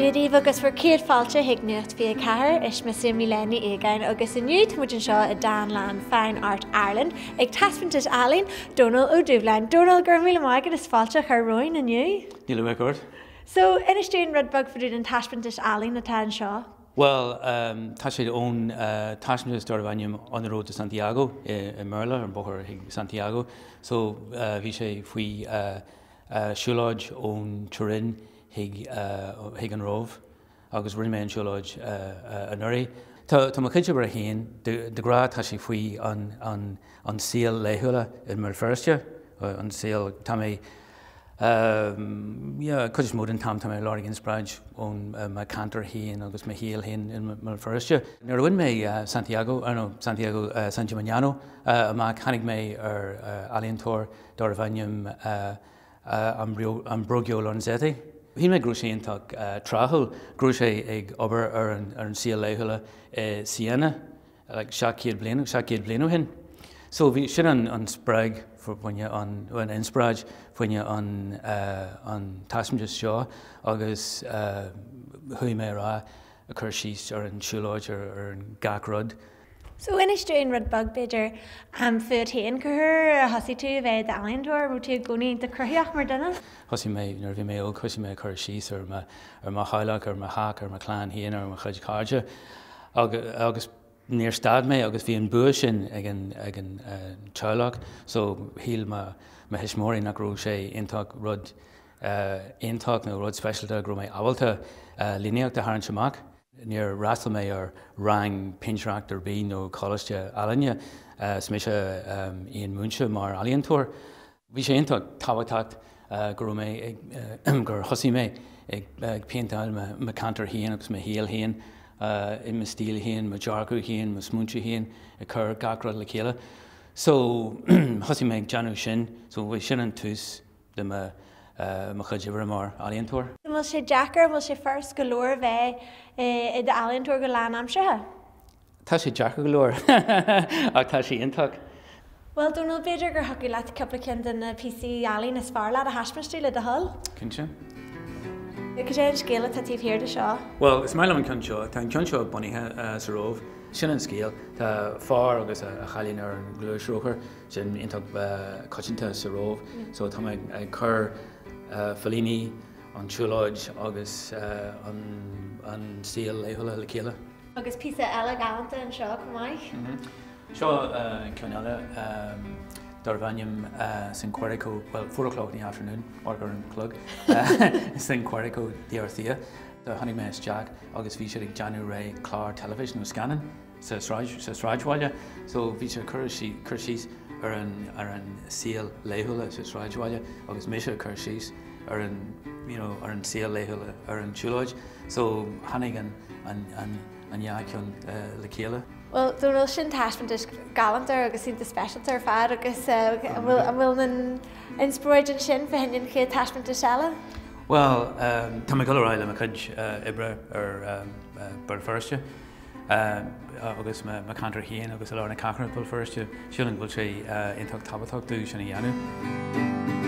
Dia daoibh agus bhur gcéad fáilte chuig Nuacht 24, is mise Mílen Ní Aogáin agus inniu tá muid anseo i Dánlann Fine Art Ireland ag taispeántas ealaíne Dónal Ó Dubhshláin. Dónal, go raibh míle maith agat as fáilte a chur romhainn inniu. Míle maith agat. So, inis dúinn rud beag fá dtaobh den taispeántas ealaíne atá anseo. Bhuel, tá sé ón taispeántas darbh ainm On the Road to Santiago i mBéarla, ar an bóthar chuig Santiago. So, bhí sé faoi siúlóid ón Turin chuig chuig an Róimh agus rinne mé an siúlóid anuraidh. Tá tá mo chuid oibre féin, de ghnáth tá sé faoi an an an saol laethúla i mBéal Feirste, an saol, tá mé Yeah, cuid is mó den t-am tá mé ag lorg inspioráid ón mo cheantar féin agus mo shaol féin i mBéal Feirste. Nuair a bhain mé Santiago, no Santiago, San Gimignano amach, tháinig mé ar ealaíontóir darbh ainm Ambrogio Lorenzetti. Shíl mé go raibh sé iontach tráthúil, go raibh sé ag obair ar an saol laethúla i Siena. like 700 bliain, 700 bliain ó shin. So bhí, sin an, an spreag fá choinne an, an inspioráid fá choinne an, an taispeántas seo agus chuaigh mé ar aghaidh ag cur síos ar an tsiúlóid, ar, ar an gach rud. So inis dúinn rud beag b'fhéidir fút féin, cá huair a thosaigh tú a bheith i d'ealaíontóir, raibh tú i gcónaí iontach cruthaitheach mar dhuine? Thosaigh mé, nuair a bhí mé óg, thosaigh mé ag cur síos ar mo, ar mo theaghlach, ar mo theach, ar mo chlann féin, ar mo chuid cairde. Agus níor stad mé agus bhí an bua sin ag an ag an teaghlach so shíl mo mo thuismitheoirí nach raibh sé iontach rud iontach nó rud speisialta go raibh mé ábalta líníocht a tharraingt amach. Níor fhreastail mé ar rang péintéireachta ar bith nó coláiste ealaíne. Is mise féin-mhúinte mar ealaíontóir. Bhí sé iontach tábhachtach go raibh mé ag, gur thosaigh mé ag péinteáil mo cheantar féin agus mo shaol féin i mo stíl féin, mo dhearcadh féin, mo smaointe féin, ag cur gach rud le chéile. So thosaigh mé ag déanamh sin, so bhí sin an tús de mo mo chuid oibre mar ealaíontóir. An bhfuil sé deacair, an bhfuil sé furast go leor a bheith i d'ealaíontóir go lánaimseartha? Tá sé deacair go leor ach tá sé iontach. Bhuel, Dónal, b'fhéidir gur thiocfadh leat cúpla ceann de na píosaí ealaíne is fearr leat a thaispeáint dúinn, le do thoil? Cinnte. Cad é an scéal atá taobh thiar de seo? Bhuel, is maith liom an ceann seo. Tá an ceann seo bunaithe sa Róimh. Sin an scéal. Tá fear agus a chailín ar an ghluaisrothar, sin iontach coitianta sa Róimh. So tá mé ag cur fillíní, an tsiúlóid agus an saol laethúla le chéile. Agus píosa eile galánta anseo chomh maith. Seo ceann eile darbh ainm San Quirico, bhuel, 4 o'clock in the afternoon, amharc ar an chlog, San Quirico d'Orcia. Tháinig mé isteach agus bhí siad ag déanamh réidh clár teilifíse nó scannán sa sráidbhaile. So bhí siad ag cur síos ar an ar an saol laethúla sa sráidbhaile agus mise ag cur síos ar an you know ar an saol laethúla ar an tsiúlóid. So tháinig an an an dhá cheann le chéile. Bhuel, Dónal, sin taispeántas galánta agus iontach speisialta ar fad agus an bhfuil an bhfuil an inspioráid ansin fá choinne an chéad taispeántas eile? Bhuel, tá mé ag dul ar aghaidh le mo chuid oibre ar Béal Feirste agus mo cheantar féin agus i lár na cathrach Béal Feirste. Sílim go bhfuil sé iontach tábhachtach domh sin a dhéanamh.